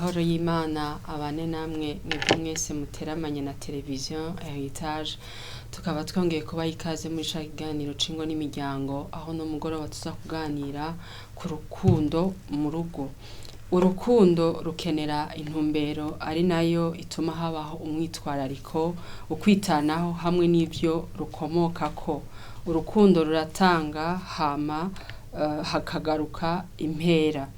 Amahoro y'Imana abane namwe mwebwe mwese muteramanye na televiziyo Heritage. Tukaba twongeye kubaha ikaze muri ca kiganiro c'ingo n'imiryango, aho no mugoroba tuza kuganira ku rukundo mu rugo. Urukundo rukenera intumbero ari nayo ituma habaho umwitwarariko, ukwitanaho hamwe n'ivyo rukomokako. Urukundo ruratanga hama hakagaruka impera.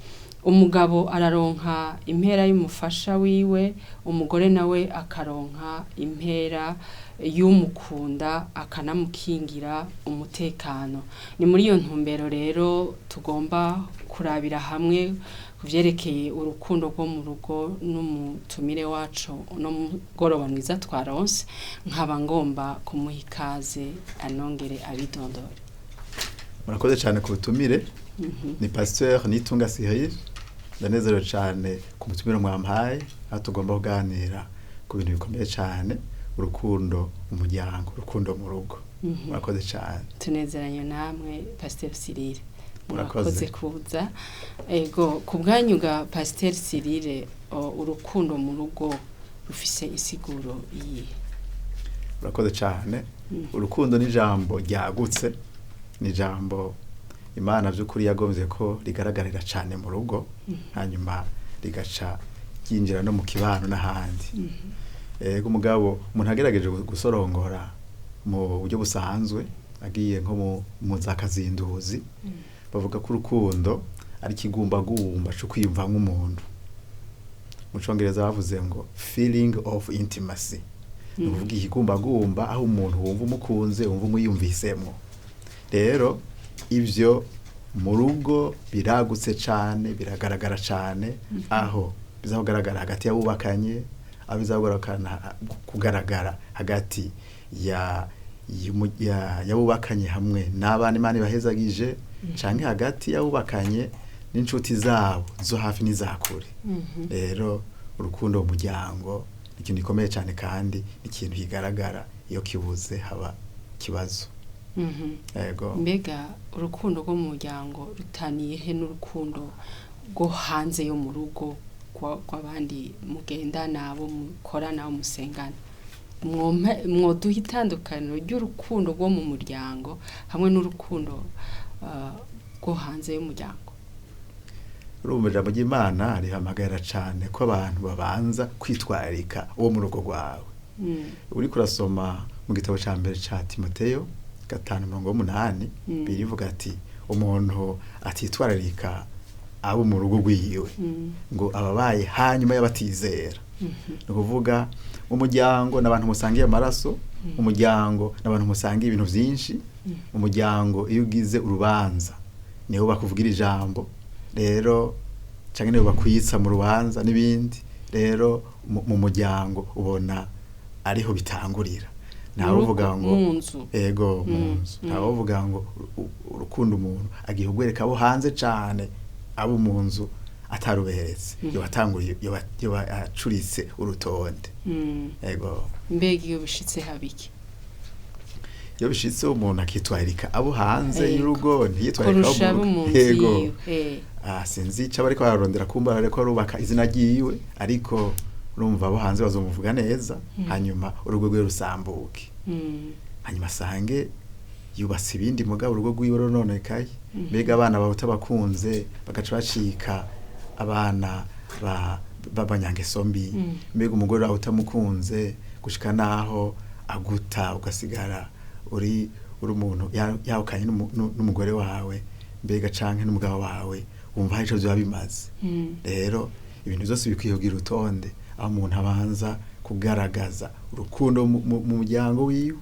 Umugabo araronka impera y'umufasha wiwe, umugore nawe akaronka impera y'umukunda akanamukingira umutekano. Ni muri iyo ntumbero rero tugomba kurabira hamwe kuvyerekeye urukundo rwo mu rugo n'umutumire wacu uno mugoroba mwiza twaronse, nkaba ngomba kumuha ikaze anongere abidondore. Murakoze cyane ku butumire. Ni Pasteur Nitunga Cyril. Ndanezerewe cyane ku butumire mwampaye, aho tugomba kuganira ku bintu bikomeye cyane: urukundo mu muryango, urukundo mu rugo. Murakoze cyane. Tunezeranye namwe, Pasteur Cyril. Murakoze. Murakoze kuza. Ego, ku bwanyu ga Pasteur Cyril, urukundo mu rugo rufise insiguro iyihe? Murakoze cyane. Urukundo ni ijambo ryagutse, ni ijambo Imana by'ukuri yagombye ko rigaragarira cyane mu rugo, hanyuma rigaca ryinjira no mu kibano n'ahandi. Ego, umugabo umuntu agerageje gusorongora mu buryo busanzwe, agiye nko mu za kazinduzi, bavuga ko urukundo ari ikigumbagumba co kwiyumva nk'umuntu. Mu Congereza bavuze ngo "feeling of intimacy", ni ukuvuga ikigumbagumba aho umuntu wumva umukunze, wumva umwiyumvisemwo. Rero ivyo mu rugo biragutse cane, biragaragara cane, aho biza kugaragara hagati y'abubakanye, aho biza kugaragara hagati ya y'abubakanye hamwe n'abana Imana ibahezagije, canke hagati y'abubakanye n'inshuti zabo zo hafi n'iza kure. Rero urukundo mu muryango ni ikintu gikomeye cane, kandi ni ikintu kigaragara. Iyo kibuze haba ikibazo. Ego. Mbega urukundo rwo mu muryango rutaniye he n'urukundo rwo hanze yo mu rugo rw'abandi mugendana, abo mukorana, abo musengana? Mwoduha itandukaniro ry'urukundo rwo mu muryango hamwe n'urukundo rwo hanze y'umuryango? Urumva, ijambo ry'Imana rihamagarira cane ko abantu babanza kwitwararika uwo mu rugo rwawe. Uriko urasoma mu gitabo ca mbere ca Timoteyo 5:8, birivuga ati: "Umuntu atitwararika abo mu rugo rwiwe, ngo ababaye hanyuma y'abatizera." Ni ukuvuga umuryango n'abantu musangiye amaraso, umuryango n'abantu musangiye ibintu vyinshi, umuryango iyo ugize urubanza niho bakuvugira ijambo rero, canke nibo bakwitsa mu rubanza n'ibindi. Rero mu muryango ubona ariho bitangurira. Ntawe uvuga ngo mu nzu. Ego, mu nzu. Ntawe uvuga ngo urukundo umuntu agiye kugwereka abo hanze cane, abo mu nzu ataruberetse, yoba atanguye, yoba acuritse urutonde. Ego. Mbega iyo bishitse haba iki? Iyo bishitse umuntu akitwararika abo hanze y'urugo, ntiyitwararika kurusha abo abo mu mu rugo, nzu ego, yiwe. Sinzi ico bariko bararondera, kumba ariko arubaka izina ryiwe, ariko urumva abo hanze bazomuvuga neza, hanyuma urugo rwiwe rusambuke, hanyuma asange yubatse ibindi, mugabo urugo rwiwe runonekaye. Mbega abana bawe utabakunze bagaca bacika abana b'abanyangeso mbi? Mbega umugore wawe utamukunze gushika naho aguta, ugasigara uri umuntu yahukanye n'umugore wawe, mbega canke n'umugabo wawe, wumva hari ico vyoba bimaze? Rero ibintu vyose bikwiye kugira urutonde, aho umuntu abanza kugaragaza urukundo mu muryango wiwe,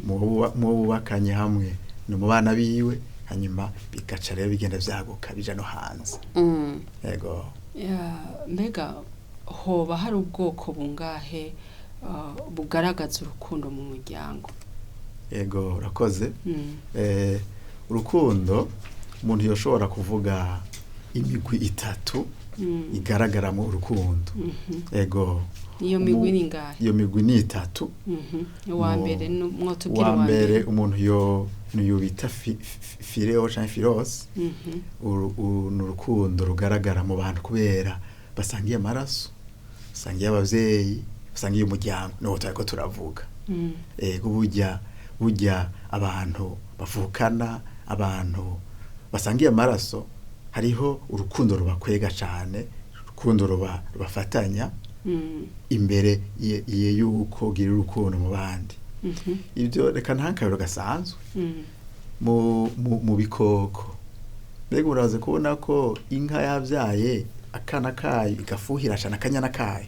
mu bo bubakanye hamwe no mu bana biwe, hanyuma bigaca rero bigenda vyaguka bija no hanze. Ego. Ya, mbega hoba hari ubwoko bungahe bugaragaza urukundo mu muryango? Ego, urakoze. Urukundo umuntu yoshobora kuvuga imigwi itatu igaragaramo urukundo. Ego. Iyo migwi ni ingahe? Iyo migwi ni itatu. Uwa mbere mwotubwira. Uwa mbere umuntu yo niyo bita phileo canke philos. Ni urukundo rugaragara mu bantu kubera basangiye amaraso, basangiye abavyeyi, basangiye umuryango, niwo turiko turavuga. Ego, burya abantu bavukana, abantu basangiye amaraso, hariho urukundo rubakwega cane, urukundo rubafatanya imbere ye yuko ugira urukundo mu bandi. Ibyo reka nta karero gasanzwe mu bikoko. Mbega uraza kubona ko inka yabyaye akana kayo igafuhira cyane akanyana kayo,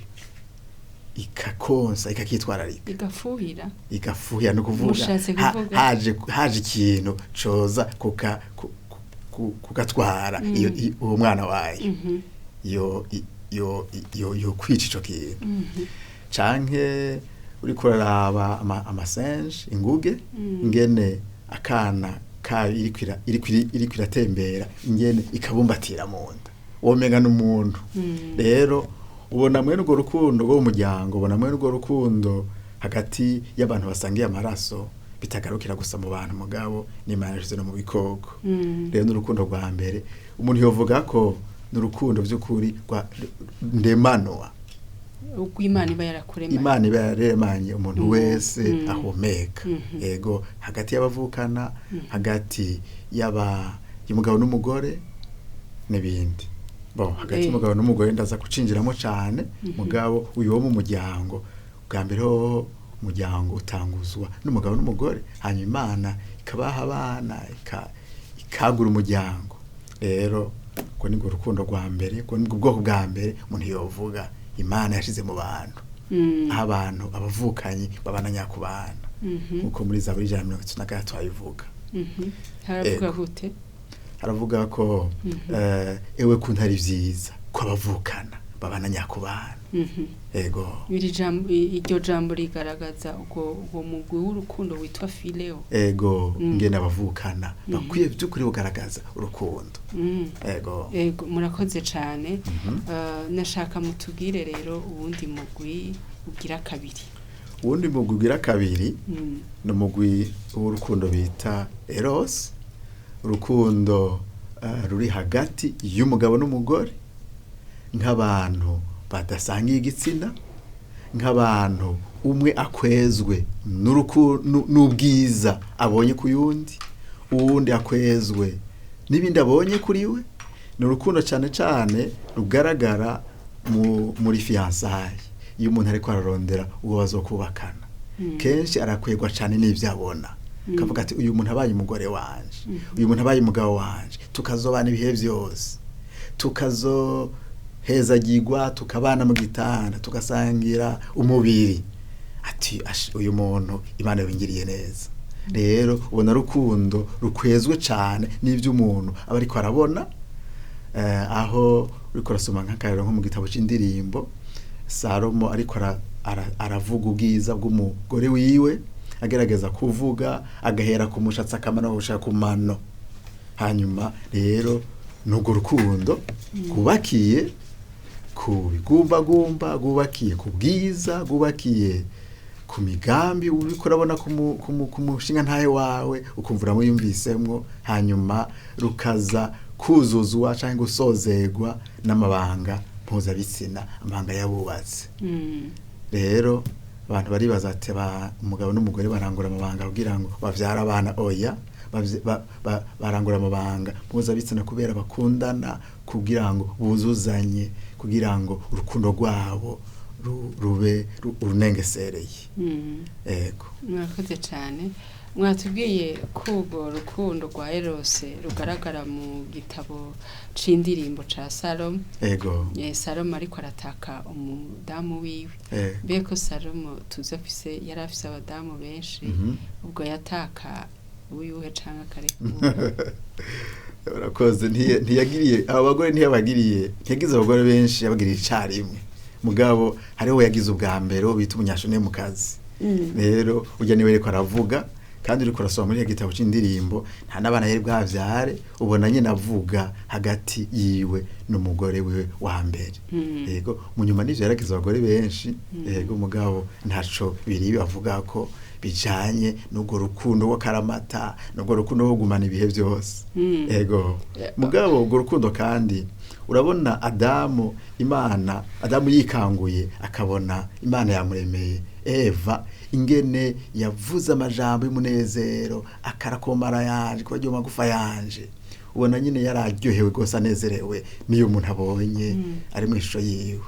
ikakonsa, ikakitwararika. Igafuhira? Igafuhira ni ukuvuga Mushatse kuvuga? haje ikintu coza kugatwara iyo uwo mwana wayo, yo kwica ico kintu. Canke uriko uraraba amasenje, inguge, ingene akana kayo iriko iratembera, ingene ikabumbatira mu nda, womenga n'umuntu. Rero ubona mwene urwo rukundo rwo mu muryango, ubona mwene urwo rukundo hagati y'abantu basangiye amaraso, bitagarukira gusa mu bantu, mugabo n'Imana yashize no mu bikoko. Rero n'urukundo rwa mbere umuntu yovuga ko ni urukundo by'ukuri rwa ndemanwa, Ubwo Imana iba yarakuremanye. Imana iba yaremanye umuntu wese ahumeka. Yego, hagati y'abavukana, hagati y'aba y'umugabo n'umugore n'ibindi. Bon, hagati y'umugabo n'umugore ndaza kucinjiramo cane. Mugabo uyu wo mu muryango, bwa mbere hoho umuryango utanguzwa n'umugabo n'umugore, hanyuma Imana ikabaha abana, ikagura umuryango. Rero ubwo nibwo rukundo rwa mbere, ubwo nibwo bwoko bwa mbere umuntu yovuga Imana yashize mu bantu, aho abantu abavukanyi babana nyakubana, nkuko muri Zaburi 133 abivuga. Haravuga Ego. gute? Haravuga ko ewe kuntu ari vyiza ko abavukana babana nyakubana. Ego. Iri jambo, iryo jambo rigaragaza ubwo mugwi w'urukundo witwa fileo. Ego, ingene abavukana bakwiye by'ukuri kugaragaza urukundo. Ego. Ego, murakoze cane. Nashaka mutubwire rero uwundi mugwi ugira kabiri. Uwundi mugwi ugira kabiri ni umugwi w'urukundo bita eros, urukundo ruri hagati y'umugabo n'umugore nk'abantu badasangiye igitsina, nk'abantu umwe akwezwe n'ubwiza abonye ku yundi, uwundi akwezwe n'ibindi abonye kuri we. Ni urukundo cyane cyane rugaragara muri fiyansaye, iyo umuntu ariko ararondera uwo bazokubakana. Kenshi arakwegwa cyane n'ibyo abona, akavuga ati: "Uyu muntu abaye umugore wanje, uyu muntu abaye umugabo wanje, tukazobana ibihe byose, tukazohezagirwa, tukabana mu gitanda, tugasangira umubiri," ati: "Uyu muntu Imana yongiriye neza." Rero ubona rukundo rukwezwe cyane n'ibyo umuntu aba ariko arabona. Aho uriko urasoma nk'akarero nko mu gitabo c'indirimbo, Salomo ariko aravuga ubwiza bw'umugore wiwe, agerageza kuvuga agahera ku mushatsi akamano gushaka ku mano. Hanyuma rero n'urwo rukundo rwubakiye ku bigumbagumba, rwubakiye ku bwiza, rwubakiye ku migambi uriko urabona ku mushinga ntahe wawe, ukumva uramwiyumvisemwo, hanyuma rukaza kuzuzwa canke gusozerwa n'amabanga mpuzabitsina, amabanga y'abubatsi. Rero abantu baribaza ati: "Umugabo n'umugore barangura amabanga kugira ngo bavyare abana?" Oya, barangura amabanga mpuzabitsina kubera bakundana, kugira ngo buzuzanye, kugira ngo urukundo rwabo rube urunengesereye. Ego. Murakoze cyane. Mwatubwiye ko urwo rukundo rwa erose rugaragara mu gitabo c'indirimbo ca Salomo. Ego. Salomo ariko arataka umudamu wiwe. Mbega ko Salomo tuzi afise, yari afise abadamu benshi, ubwo yataka uyuhe canke akareka uwuhe? Urakoze. Ntiyagiriye abo bagore, ntiyabagiriye, ntiyagize abagore benshi, yabagiriye icarimwe. Mugabo hariho yagize ubwa mbere, uwo bita umunyashunemukazi. Rero urya niwe ariko aravuga, kandi uriko urasoma muri gitabo c'indirimbo, nta n'abana yari bwavyare. Ubona nyene avuga hagati yiwe n'umugore wiwe wa mbere. Yego, mu nyuma n'ivyo yaragize abagore benshi. Yego, mugabo ntaco biri bavuga ko bijanye n'urwo rukundo rw'akaramata, n'urwo rukundo rwo kugumana ibihe byose. Yego, mugabo urwo rukundo kandi Urabona Adamu, Imana Adamu yikanguye akabona Imana yamuremeye Eva, ingene yavuze amajambo y'umunezero, akarakomara yanje kuba ryo magufa yanje. Ubona nyine yararyohewe rwose, anezerewe n'iyo umuntu abonye ari mu ishusho yiwe.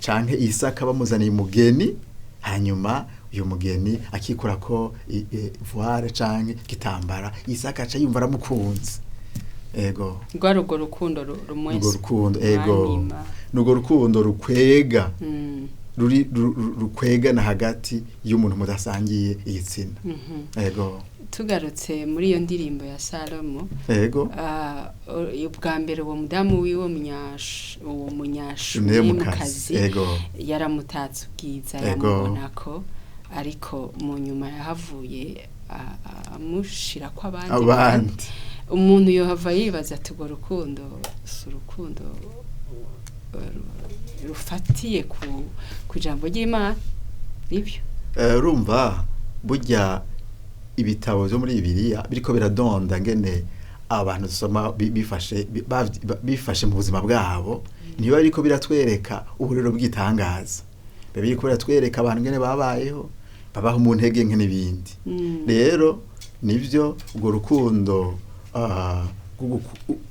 Canke Isaka bamuzaniye umugeni, hanyuma uyu mugeni akikura ko voile canke gitambara, Isaka aca yumva aramukunze. Ego. Rwari urwo rukundo rumwese. Urwo rukundo, ego. Mwanyima. Nurwo rukundo rukwega, ruri rukwegana hagati y'umuntu mudasangiye igitsina. Ego. Tugarutse muri iyo ndirimbo ya Salomo, Ego. Ubwa mbere uwo mudamu wiwe uwo munyashunemukazi Ego. yaramutatse ubwiza, Ego. yamubona ko, ariko mu nyuma yahavuye amushira ko abandi. Abandi. Umuntu yohava yibaza ati urwo rukundo si urukundo rufatiye ku ijambo ry'Imana, nibyo? Urumva burya ibitabo byo muri Bibiliya biriko biradonda ngene abantu dusoma bifashe bifashe mu buzima bwabo, niba biriko biratwereka uburero bw'itangaza, biba biriko biratwereka abantu ngene babayeho, babaho mu ntege nke n'ibindi. Rero nivyo, urwo rukundo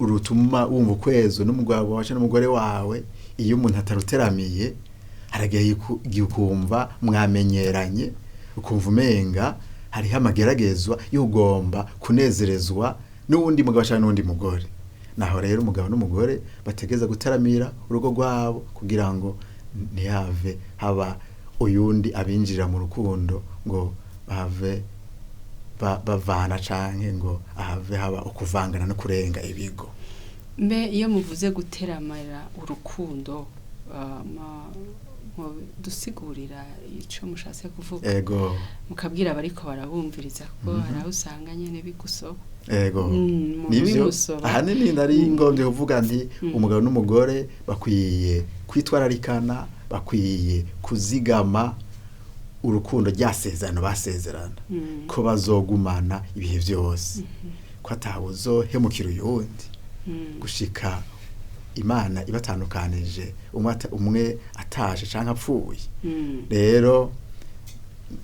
rutuma wumva ukwezi n'umugabo wawe canke n'umugore wawe, iyo umuntu ataruteramiye, harageye igihe ukumva mwamenyeranye, ukumva umenga hariho amageragezwa y'ugomba kunezerezwa n'uwundi mugabo canke n'uwundi mugore. Naho rero umugabo n'umugore bategeza gutaramira urugo rwabo kugira ngo ntihave haba uyundi abinjira mu rukundo ngo bahave bavana canke ngo ahave haba ukuvangana no kurenga ibigo. Mbe iyo muvuze guteramira urukundo, dusigurira ico mushatse kuvuga, Ego. mukabwira abariko barabumviriza, kuko hari aho usanga nyene bigusoba. Ego. Umuntu Nivyo. bimusoba. Ahanini nari ngombye kuvuga nti umugabo n'umugore bakwiye kwitwararikana, bakwiye kuzigama urukundo ryasezerano basezerana, ko bazogumana ibihe byose, ko atawuzohemukira uyundi gushika Imana ibatandukanije, umwe ataje canke apfuye. Rero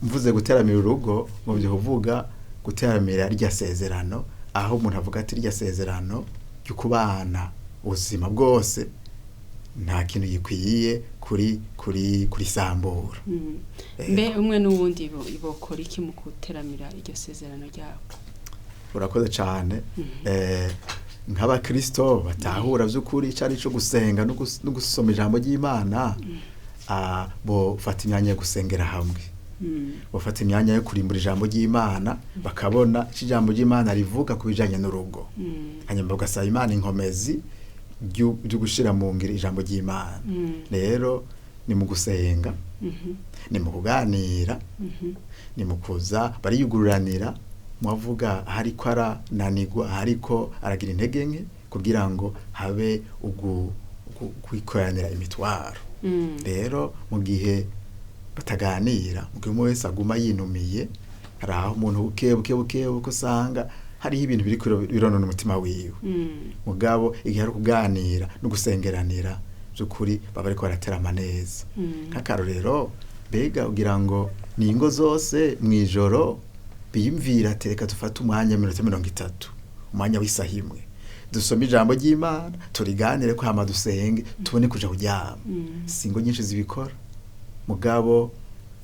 mvuze guteramira urugo, ngombye kuvuga guteramira rya sezerano, aho umuntu avuga ati rya sezerano ryo kubana ubuzima bwose nta kintu gikwiye kuri kuri kurisambura. Mbe umwe n'uwundi bokora iki mu guteramira iryo sezerano ryabo? Urakoze cane. Nk'abakristo batahura vy'ukuri icari co gusenga no gusoma ijambo ry'Imana, bofata imyanya yo gusengera hamwe, bafata imyanya yo kurimbura ijambo ry'Imana, bakabona ico ijambo ry'Imana rivuga ku bijanye n'urugo, hanyuma bagasaba Imana inkomezi ryo gushira mu ngiro ijambo ry'Imana. Rero ni mu gusenga, ni mu kuganira, ni mu kuza bariyugururanira, mwavuga hariko arananigwa, hariko aragira intege nke, kugira ngo habe kwikoranira imitwaro. Rero mu gihe bataganira, mu gihe umwe wese aguma yinumiye, hari aho umuntu buke buke buke buke usanga hariho ibintu biriko bironona umutima wiwe. Mugabo igihe ari kuganira no gusengeranira by'ukuri, baba bariko baraterama neza. Nk'akarorero, mbega ugira ngo ni ingo zose mw'ijoro biyumvira ati reka dufate umwanya w'iminota 30, umwanya w'isaha imwe, dusome ijambo ry'Imana, turiganire ko, hama dusenge, tubone kuja kuryama? Si ingo nyinshi zibikora, mugabo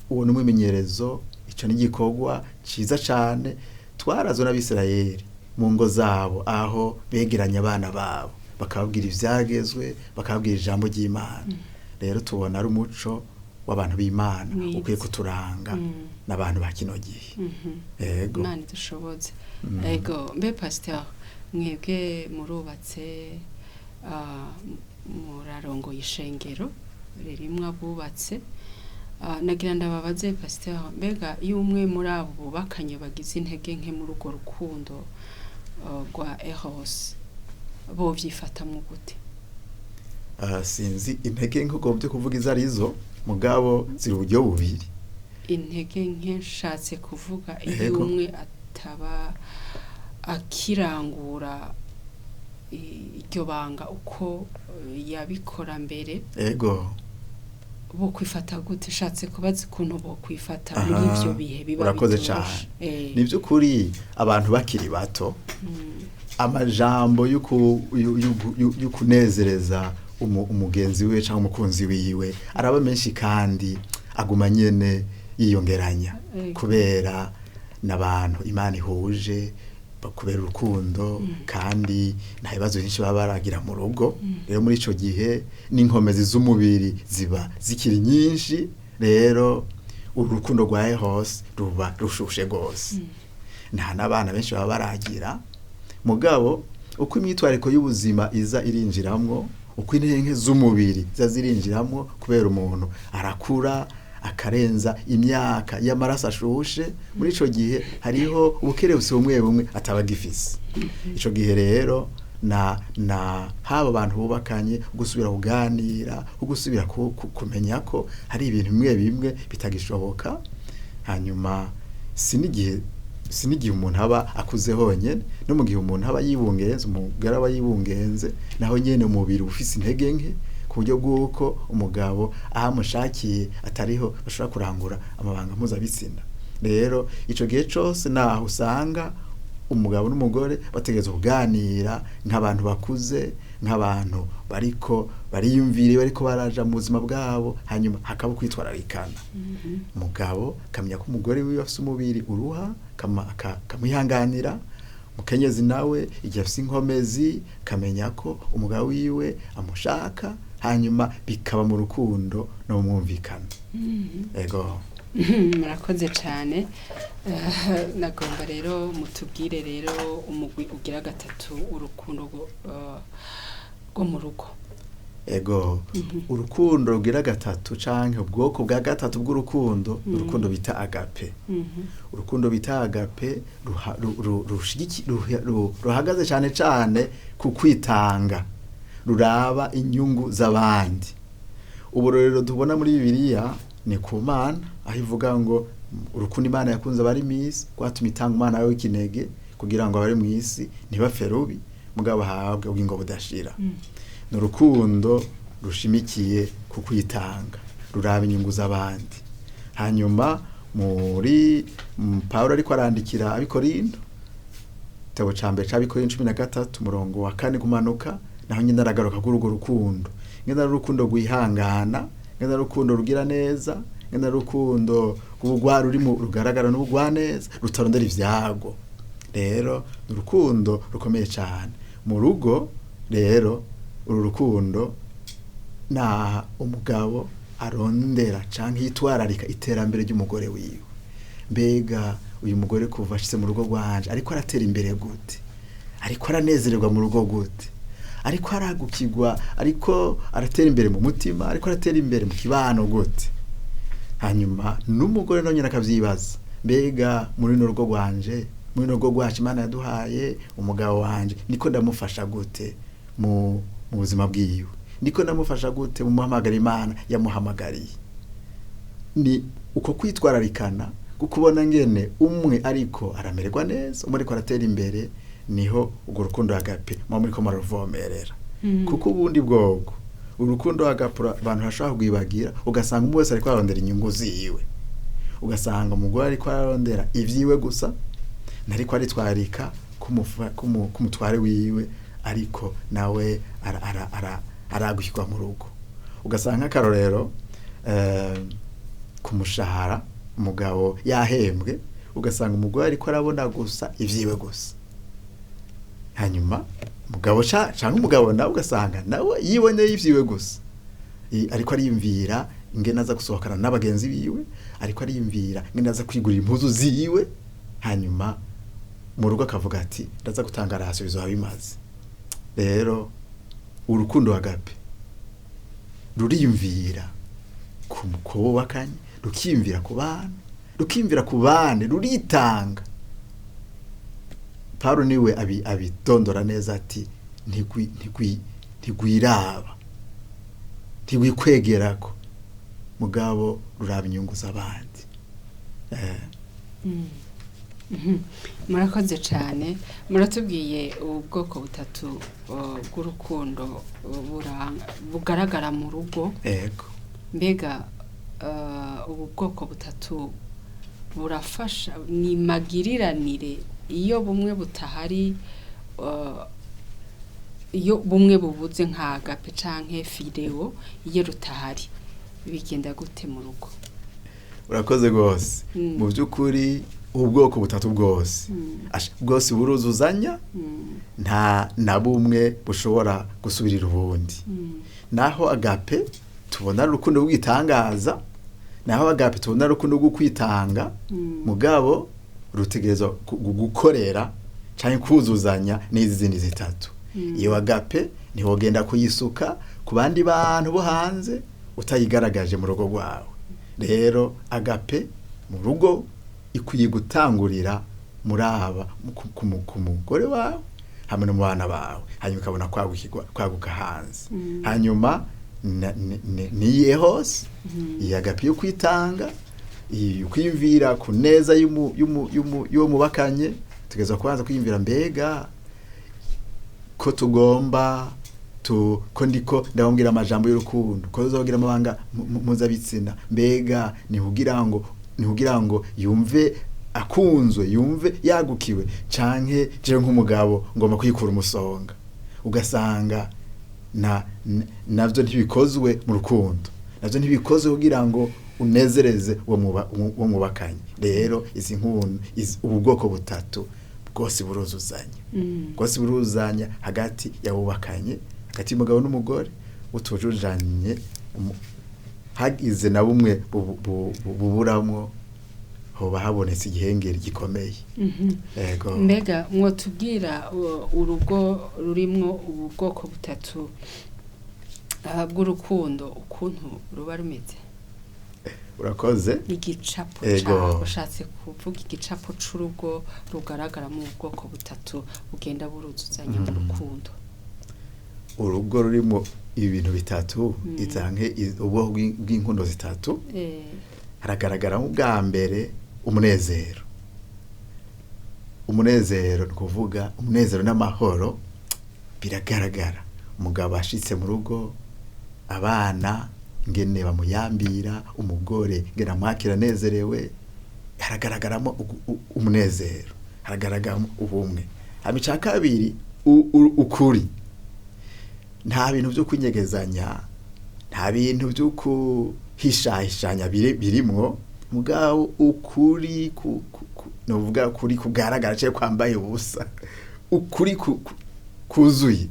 uwo ni umwimenyerezo, ico ni igikorwa ciza cane twarazwe n'Abisirayeli mu ngo zabo, aho begeranya abana babo bakababwira ivyagezwe, bakababwira ijambo ry'Imana. Rero tubona ari umuco w'abantu b'Imana Mwiza. ukwiye kuturanga n'abantu ba kino gihe. Ego. Imana idushoboze. Ego. Mbe pasteur, mwebwe murubatse, murarongoye ishengero ririmwo abubatse. Nagira ndababaze pasteur, mbega iyo umwe muri abo bubakanye bagize intege nke muri urwo rukundo rwa eros, bovyifatamwo gute? Sinzi intege nke ugombye kuvuga izo arizo, mugabo ziri uburyo bubiri. Intege nke nshatse kuvuga iyo Ego. umwe ataba akirangura iryo banga uko yabikora mbere, Ego. bo kwifata gute? Shatse kubaza ukuntu bo kwifata muri Aha, ivyo bihe biba urakoze bitoroshe. cane. Ni by'ukuri abantu bakiri bato, amajambo y'ukunezereza umugenzi wiwe cyangwa umukunzi wiwe araba menshi kandi aguma nyene yiyongeranya, kubera n'abantu Imana ihuje, kubera urukundo, kandi nta bibazo byinshi baba baragira mu rugo. Rero muri ico gihe n'inkomezi z'umubiri ziba zikiri nyinshi, rero uru rukundo rwa hose ruba rushushe rwose, nta n'abana benshi baba baragira. Mugabo uko imyitwariko y'ubuzima iza irinjiramwo, uko intege z'umubiri ziza zirinjiramwo, kubera umuntu arakura akarenza imyaka y'amaraso ashushe, muri ico gihe hariho ubukerebutsi bumwe bumwe ataba agifise. Ico gihe rero na haba abantu bubakanye gusubira kuganira, gusubira kumenya ko hari ibintu bimwe bimwe bitagishoboka. Hanyuma si n'igihe umuntu aba akuze honyene, no mu gihe umuntu aba yibungenze, umugore aba yibungenze, naho nyene umubiri uba ufise intege nke, ku buryo bw'uko umugabo aho amushakiye atariho bashobora kurangura amabanga mpuzabitsina. Rero ico gihe cose naho usanga umugabo n'umugore bategerezwa kuganira nk'abantu bakuze, nk'abantu bariko bariyumvira, bariko baraja mu buzima bwabo, hanyuma hakaba kwitwararikana. Umugabo akamenya ko umugore wiwe afise umubiri uruha, akamwihanganira. Umukenyezi nawe igihe afise inkomezi akamenya ko umugabo wiwe amushaka, hanyuma bikaba mu rukundo no mu mwumvikano. Ego. Murakoze cyane. Nagomba rero mutubwire rero umugwi ugira gatatu, urukundo rwo mu rugo. Ego, urukundo rugira gatatu canke ubwoko bwa gatatu bw'urukundo, urukundo bita agape. Urukundo bita agape ruhagaze cane cane ku kwitanga, ruraba inyungu z'abandi. Uburorero tubona muri Bibiliya ni ku Mana, aho ivuga ngo urukundo Imana yakunze abari mw'isi rwatumye itanga umwana wayo w'ikinege kugira ngo abari mw'isi ntibapfe rubi, mugabo bahabwe ubugingo budashira. Ni urukundo rushimikiye ku kwitanga, ruraba inyungu z'abandi. Hanyuma muri Pawulo ariko arandikira ab'Ikorinto, igitabo ca mbere c'Abikorinto 13 umurongo wa 4 kumanuka, naho nyine aragaruka kuri urwo rukundo, ngene ari urukundo rwihangana, ngene ari urukundo rugira neza, ngene ari urukundo rw'ubugwa rurimo rugaragara n'ubugwaneza, rutarondera ivyago. Rero ni urukundo rukomeye cane mu rugo. Rero uru rukundo na umugabo arondera canke yitwararika iterambere ry'umugore wiwe. Mbega uyu mugore kuva ashitse mu rugo rwanje ariko aratera imbere gute? Ariko aranezererwa mu rugo gute? Ariko aragukirwa, ariko aratera imbere mu mutima, ariko aratera imbere mu kibano gute? Hanyuma n'umugore nawe nyene akavyibaza, mbega muri runo rugo rwanje, muri runo rugo rwacu Imana yaduhaye, umugabo wanje niko ndamufasha gute mu buzima bwiwe? Niko ndamufasha gute mu muhamagaro Imana yamuhamagariye? Ni uko kwitwararikana, kukubona ngene umwe ariko aramererwa neza, umwe ariko aratera imbere, niho urwo rukundo agape muba muriko muraruvomerera. Kuko ubundi bwobwo urukundo agape abantu bashobora kugwibagira, ugasanga umwe wese ariko ararondera inyungu ziwe, ugasanga umugore ariko ararondera ivyiwe gusa, ntariko aritwararika k'umutware wiwe, ariko nawe aragushyirwa mu rugo. Ugasanga nk'akarorero ku mushahara umugabo yahembwe, ugasanga umugore ariko arabona gusa ivyiwe gusa. Hanyuma umugabo canke umugabo nawe ugasanga nawe yiboneye ivyiwe gusa, ariko ariyumvira ingene aza gusohokana n'abagenzi biwe, ariko ariyumvira ingene aza kwigurira impuzu ziwe, hanyuma mu rugo akavuga ati ndaza gutanga rasiyo bizoba bimaze. Rero urukundo agape ruriyumvira ku bubakanye, rukiyumvira ku bana, rukiyumvira ku bandi, ruritanga. Pawulo niwe abidondora neza ati ntigwiraba, ntigwikwegerako, mugabo ruraba inyungu z'abandi. Murakoze cyane, muratubwiye ubwoko butatu bw'urukundo bugaragara mu rugo. Ego. Mbega ubu bwoko butatu burafasha, ni magiriranire? Iyo bumwe butahari, iyo bumwe bubuze nka agape canke fileo, iyo rutahari bigenda gute mu rugo? Urakoze rwose. Mu by'ukuri ubwoko butatu bwose, bwose buruzuzanya, nta na bumwe bushobora gusubirira ubundi. Naho agape tubona ari urukundo rw'igitangaza, naho agape tubona ari urukundo rwo kwitanga, mugabo rutegerezwa gukorera canke kuzuzanya n'izi zindi zitatu. Iyo agape ntiwogenda kuyisuka ku bandi bantu bo hanze utayigaragaje mu rugo rwawe. Rero agape mu rugo ikwiye gutangurira muri aba ku mugore wawe hamwe no mu bana bawe, hanyuma ukabona kwaguka hanze. Hanyuma niye hose iyi agape yo kwitanga, iyi kwiyumvira ku neza y'uwo mubakanye, tugeza kubanza kwiyumvira mbega ko tugomba ko ndiko ndababwira amajambo y'urukundo, ko tuzababwira amabanga mpuzabitsina, mbega ni kugira ngo yumve akunzwe, yumve yagukiwe, canke jewe nk'umugabo ngomba kwikura umusonga? Ugasanga navyo ntibikozwe mu rukundo, navyo ntibikozwe kugira ngo unezereze uwo mwubakanye. Rero izi nkundu, ubu bwoko butatu bwose buruzuzanya, bwose buruzuzanya hagati y'abubakanye, hagati y'umugabo n'umugore. Utujujanye hagize na bumwe buburamwo, hoba habonetse igihengeri gikomeye. Ego. Mbega mwotubwira urugo rurimwo ubu bwoko butatu bw'urukundo ukuntu ruba rumeze? Urakoze. Igicapo Ego. caho, ushatse kuvuga igicapo c'urugo rugaragaramo ubwoko butatu bugenda buruzuzanya mu rukundo. Urugo rurimo ibintu bitatu, canke ubwoko bw'inkundo zitatu, haragaragaramo ubwa mbere umunezero. Umunezero ni kuvuga umunezero n'amahoro biragaragara. Umugabo ashitse mu rugo, abana ngene bamuyambira, umugore ngene amwakira anezerewe, haragaragaramo umunezero, haragaragaramo ubumwe. Hama ica kabiri, ukuri. Nta bintu vyo kwinyegezanya, nta bintu vyo kuhishahishanya birimwo, mugabo ukuri novuga kuri kugaragara canke kwambaye ubusa, ukuri kuzuye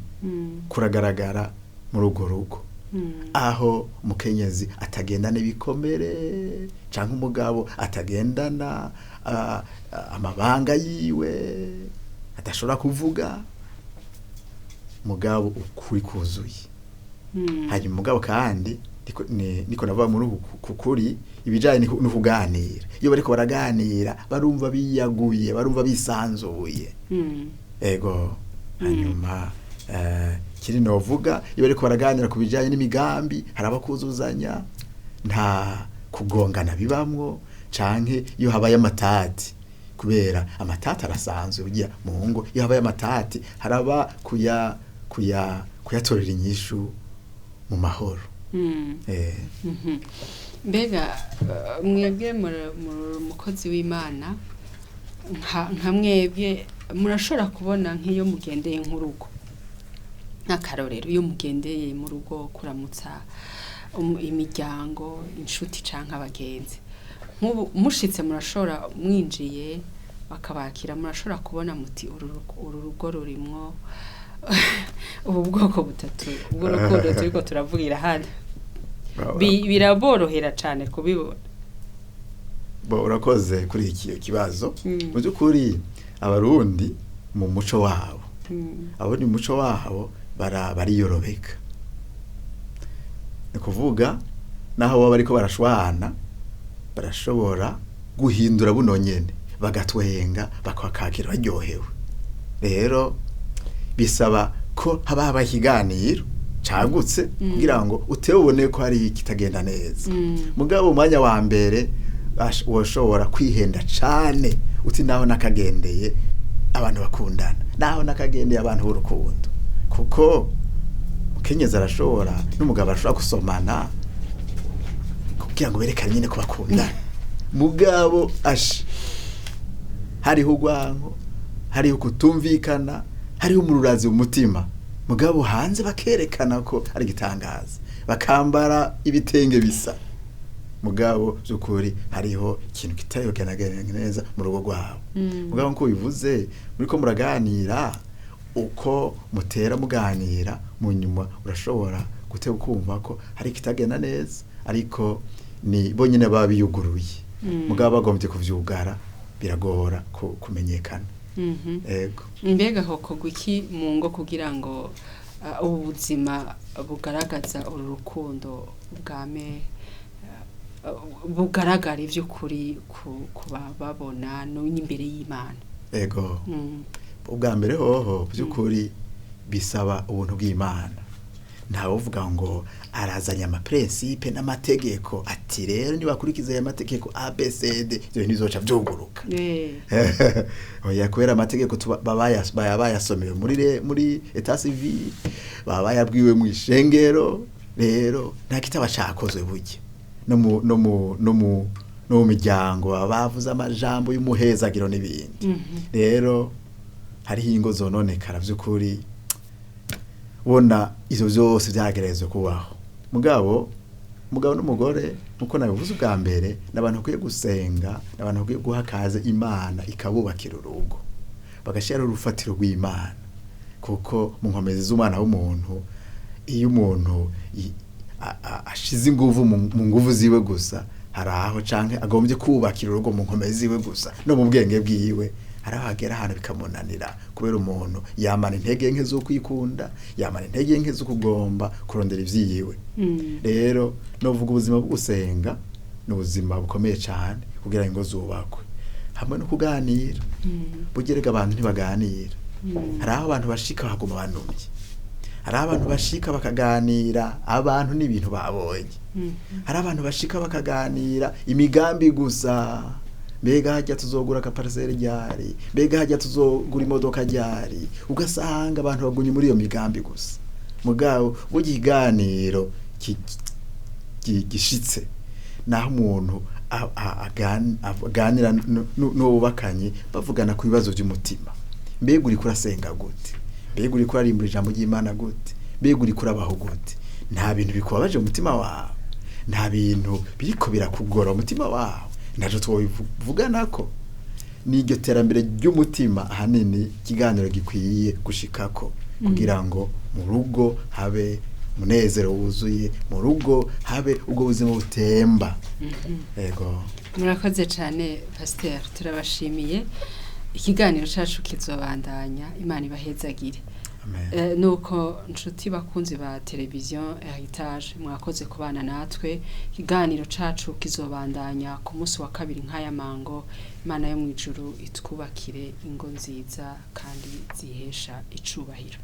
kuragaragara muri urwo rugo, aho umukenyezi atagendana ibikomere canke umugabo atagendana amabanga yiwe adashobora kuvuga, mugabo ukuri kuzuye. Hanyuma mugabo kandi niko navuga muri uku kukuri ibijanye no kuganira, iyo bariko baraganira barumva biyaguye, barumva bisanzuye. Ego. Hanyuma kiri novuga, iyo bariko baraganira ku bijanye n'imigambi haraba kuzuzanya, nta kugongana bibamwo, canke iyo habaye amatati, kubera amatati arasanzwe burya mu ngo, iyo habaye amatati haraba kuyatorera inyishu mu mahoro. Mbega mwebwe muri umukozi w'Imana, nka mwebwe murashobora kubona nk'iyo mugendeye nk'urugo, nk'akarorero iyo mugendeye mu rugo kuramutsa imiryango, inshuti canke abagenzi, nk'ubu mushitse murashobora, mwinjiye bakabakira, murashobora kubona muti uru rugo rurimwo ubu bwoko butatu bw'urukundo turiko turavugira hano? Biraborohera cane kubibona? Bo, urakoze kuri iki kibazo. Mu by'ukuri Abarundi mu muco wabo, abarundi mu muco wabo bariyorobeka, ni kuvuga naho baba bariko barashwana barashobora guhindura buno nyene, bagatwenga, bakakakira baryohewe. Rero bisaba ko haba habaye ikiganiro cagutse kugira ngo utewe ubone ko hari ikitagenda neza. Mugabo umwanya wa mbere woshobora kwihenda cane. Uti naho nakagendeye abantu bakundana, naho nakagendeye abantu b'urukundo, kuko mukenyezi arashobora n'umugabo arashobora gusomana kugira ngo berekane nyine ko bakundana, mugabo ashe hariho urwanko, hariho kutumvikana, hariho umururazi mu mutima, mugabo hanze bakerekana ko ari igitangaza, bakambara ibitenge bisa, mugabo by'ukuri hariho ikintu kitayogana neza mu rugo rwabo. Mugabo nkuko bivuze, muriko muraganira, uko mutera muganira, mu nyuma urashobora guteba ukumva ko hari ikitagenda neza, ariko ni bo nyine baba biyuguruye. Mugabo bagombye kuvyugara biragora kumenyekana. Ego. Mbega hokorwa iki mu ngo kugira ngo ubu buzima bugaragaza uru rukundo bwame bugaragara ivy'ukuri ku bababona no imbere y'Imana? Ego. Ubwa mbere hoho by'ukuri bisaba ubuntu bw'Imana. Ntawuvuga ngo arazanye amaprincipe n'amategeko ati rero nibakurikiza aya mategeko ABCD ibyo bintu bizoca vyuguruka. Oya, kubera amategeko baba bayasomewe muri état civil, baba bayabwiwe mu ishengero, rero nta kitaba cakozwe burya. No mu no mu no mu no mu miryango baba bavuze amajambo y'umuhezagiro n'ibindi. Rero hariho ingo zononekara vy'ukuri, ubona ivyo vyose vyagerezwe kubaho. Mugabo umugabo n'umugore, nkuko nabivuze ubwa mbere, n'abantu bakwiye gusenga, n'abantu bakwiye guha akaze Imana ikabubakira urugo, bagashyiraho urufatiro rw'Imana, kuko mu nkomezi z'umwana w'umuntu, iyo umuntu ashize inguvu mu nguvu ziwe gusa, hari aho canke agombye kubakira urugo mu nkomezi ziwe gusa no mu bwenge bwiwe, hari aho agera ahantu bikamunanira, kubera umuntu yamana intege nke zo kwikunda, yamana intege nke zo kugomba kurondera ivyiwe. Rero novuga ubuzima bwo gusenga ni ubuzima bukomeye cyane kugira ngo zubakwe, hamwe no kuganira. Burya abantu ntibaganira. Hari aho abantu bashika bakaguma banumye, hari abantu bashika bakaganira abantu n'ibintu babonye, hari abantu bashika bakaganira imigambi gusa: mbega hajya tuzogura akapariseri ryari, mbega hajya tuzogura imodoka ryari? Ugasanga abantu bagumye muri iyo migambi gusa. Mugabo burya ikiganiro gishitse naho umuntu aganira n'uwo bubakanye, bavugana ku bibazo by'umutima: mbega uriko urasenga gute, mbega uriko urarimbura ijambo ry'Imana gute, mbega uriko urabaho gute, nta bintu bikubabaje mu mutima wawe, nta bintu biriko birakugora mu mutima wawe, ntaco twobivuganako? N'iryo terambere ry'umutima ahanini ikiganiro gikwiye gushikako, kugira ngo mu rugo habe umunezero wuzuye, mu rugo habe ubwo buzima butemba. Ego. Murakoze cyane pasiteri, turabashimiye. Ikiganiro cyacu kizobandanya, Imana ibahezagire. Amen. Nuko nshuti bakunzi ba televiziyo Heritage, mwakoze kubana natwe. Ikiganiro cacu kizobandanya ku munsi wa kabiri nk'aya mango. Imana yo mu ijuru itwubakire ingo nziza kandi zihesha icubahiro.